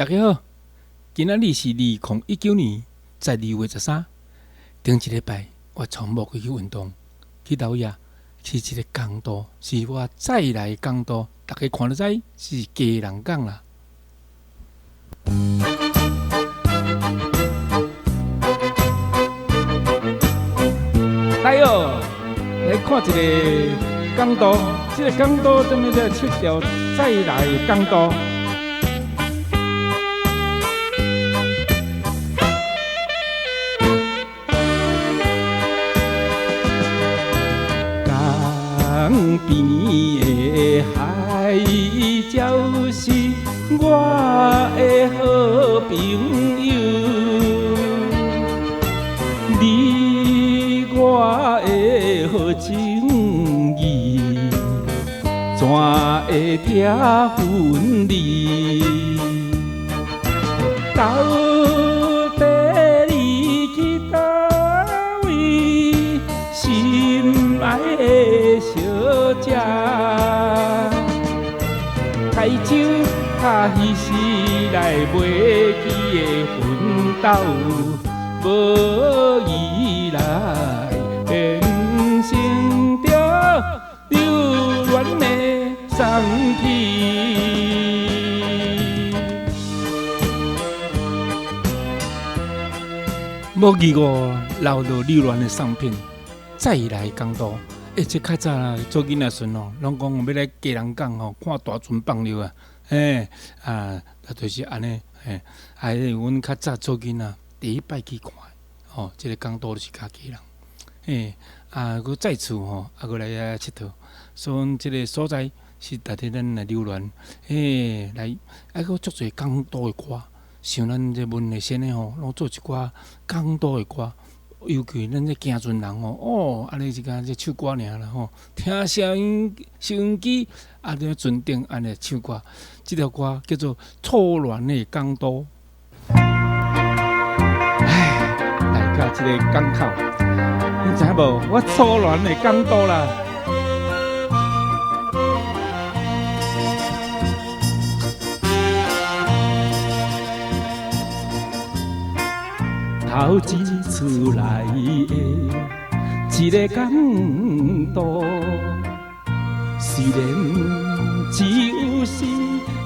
大家好，今仔日是2019年12月13。頂一禮拜，我從某去運動，去到遐是一個港都，是我再來港都，大家看就知是基隆港啦。來哦，來看一個港都，這個港都怎麼叫七條再來港都？江邊的海鸟是我的好朋友，你我的好情義，怎會拆分離？到底你去佗位？心愛的小姐，台州較彼時來袂記的奮鬥，無依來變成著留戀的送片。無記我留落留戀的送片，再來港都。欸，這較早做囡仔時陣哦，攏講欲來基隆港吼，看大船放尿啊，嘿啊，就是按呢，嘿，啊，阮較早做囡仔第一擺去看，吼，這個港都就是較基隆，嘿，啊，閣再次吼，啊，閣來遐𨑨迌，所以阮這個所在是值得咱來留戀，嘿，來，啊，閣足濟港都的歌，像咱這文藝線的吼，攏做一寡港都的歌。尤其咱這行船人吼，哦，按呢是敢這唱歌爾啦吼，聽收音機啊，佇船頂按呢唱歌，這條歌叫做《初戀的港都》。唉，來到這個港口，你知影無？我初戀的港都啦。頭一次來的一個港都，雖然只有四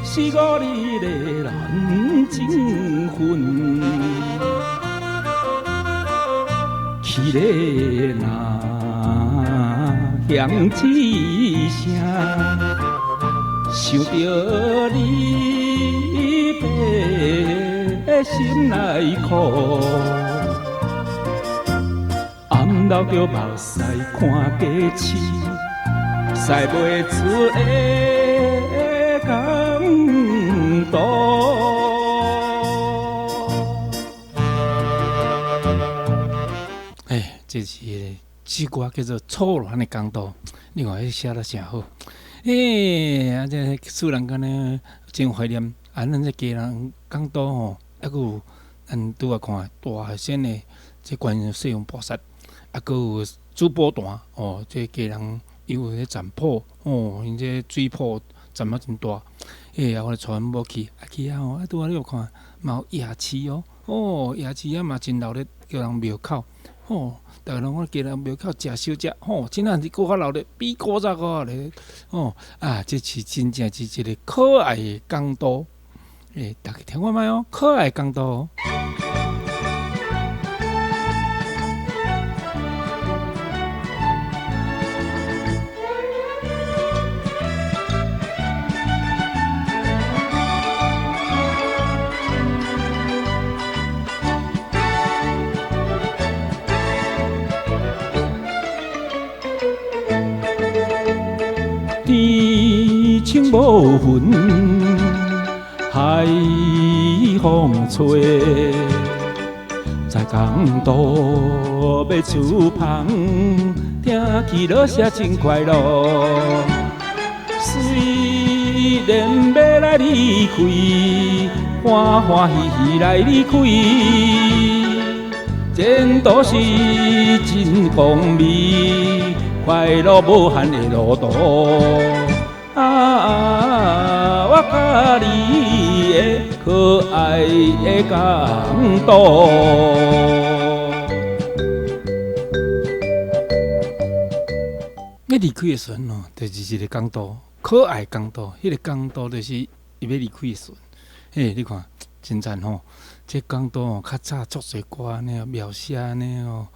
四五日的難情分，去咧若响一声，想著你的心内苦，暗流著目屎看家市，驶袂出的港都。哎，這是這歌叫做《初戀的港都》，你看彼寫得誠好。欸，啊，這使人敢呢真懷念啊！咱這基隆港都吼，猶閣有咱拄仔看大仙的這觀世音菩薩，啊，閣有主寶壇哦，這基隆伊有彼站坡哦，𪜶這水坡站啊真大。欸，啊，我帶阮某去，啊去遐吼，啊拄仔你有看，嘛有夜市哦，哦，夜市啊嘛真熱鬧，叫人廟口，吼，逐家攏講基隆廟口食小食，吼，真正是閣較熱鬧，比古早閣較熱鬧，吼，啊，這是真正是一個可愛的港都，欸，逐家聽看覓哦，可愛港都。天青無雲，海風吹，在港都欲出帆，聽起落聲真快樂。雖然欲來離開，歡歡喜喜來離開，前途是真光明，快樂無限的路途。啊，我佮你的可愛的港都。欲離開的時陣哦，就是一个港都，可愛港都，彼个港都就是伊欲離開的時陣。嘿，你看真讚吼！這港都哦，較早足濟歌按呢描寫按呢吼，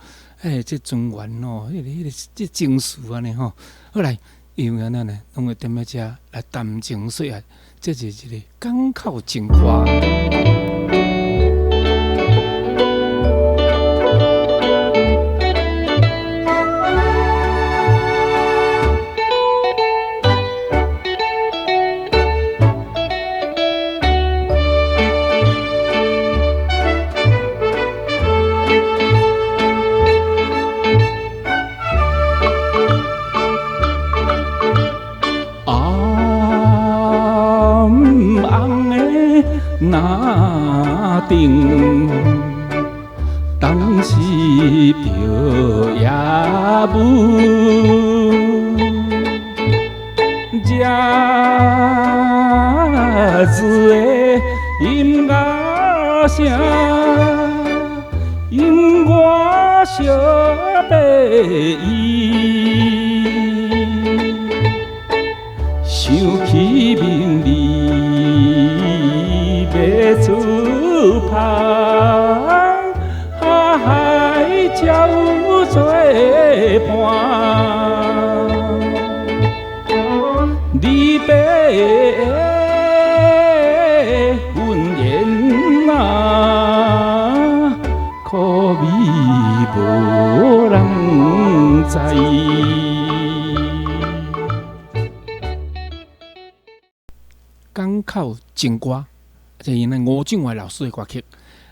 欸，這莊園吼，彼个這情緒按呢吼。好來，因為按怎呢，攏會踮咧遮來談情說愛，這是一個港口情歌。顶，当时飘夜雾，这子的音乐声，引我惜别伊，想起明日欲出帆，海才有做伴。离别的婚宴啊，苦味无人知。港口情歌。這是咱吳俊華老師的歌曲，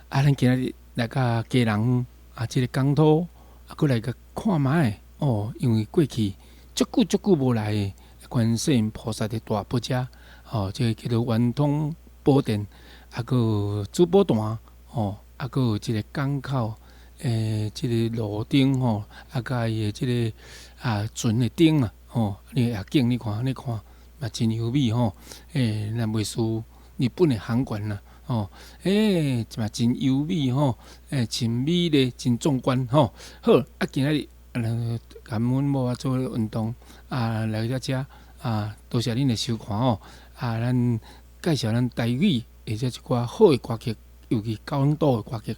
啊，咱今仔日來佮基隆啊，這个港都啊，閣來佮看覓哦，因為過去足久足久無來的觀世音菩薩的大佛遮，哦，這个叫做圓通寶殿，啊，閣有主寶壇，哦，啊，閣有這个港口的這个路燈吼，啊，佮伊的這个啊船的燈啊，吼，你夜景你看，你看嘛真優美吼，欸，咱袂輸日本的航館啦，吼，欸，嘛真優美吼，欸，真美麗，真壯觀吼。好，啊，今仔日啊，共阮某啊做運動啊，來到遮啊，多謝恁的收看吼。啊，咱介紹咱台語或者一寡好的歌曲，尤其港島的歌曲。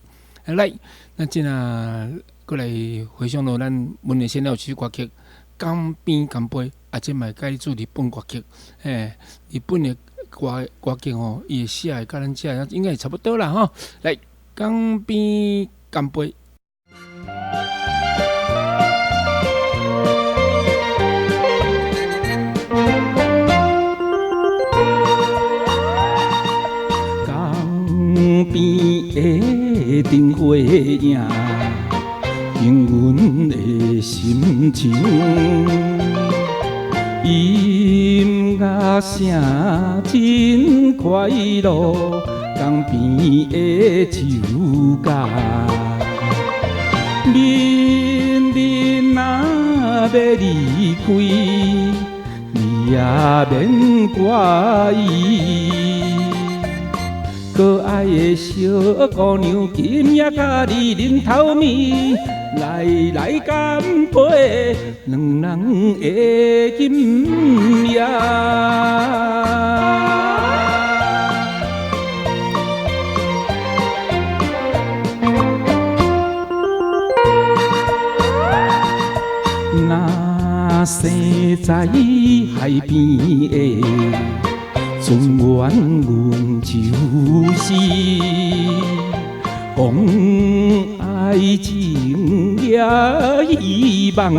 來，咱這啊，閣來回想到咱文藝線有一首歌曲《江邊乾杯》，啊，這嘛改自日本歌曲，欸，日本的歌歌曲吼，伊寫的佮咱這應該差不多啦吼。來，江邊乾杯。江邊的燈火影，映阮的心情。音樂聲真快樂，江邊的酒家，明日若欲離開，你也免掛意。可愛的小姑娘，今夜佮你啉透暝，來來乾杯，兩人的今夜。若生在海邊的莊園，阮就是講愛情也希望，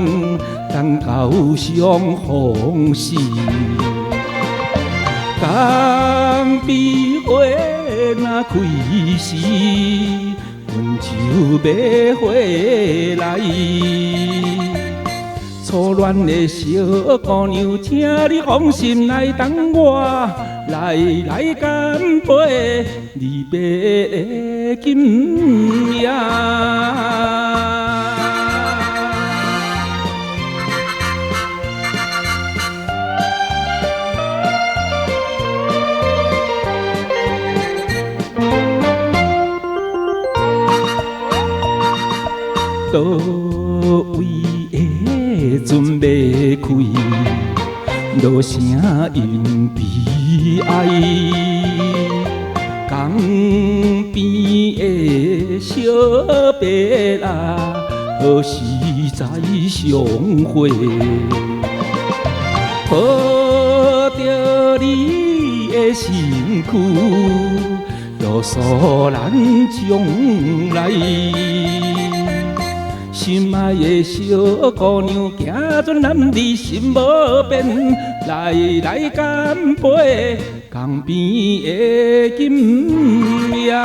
等到相逢時，江邊花若開時，阮就欲回來。初戀的小姑娘，請你放心來等我，來來乾杯，離別的今夜。佗位的船欲開，落聲音悲哀。江邊的小伯仔，何時再相會？抱著你的身軀，告訴咱將來。心愛的小姑娘，行船男兒心無變，來來乾杯，江邊的金葉。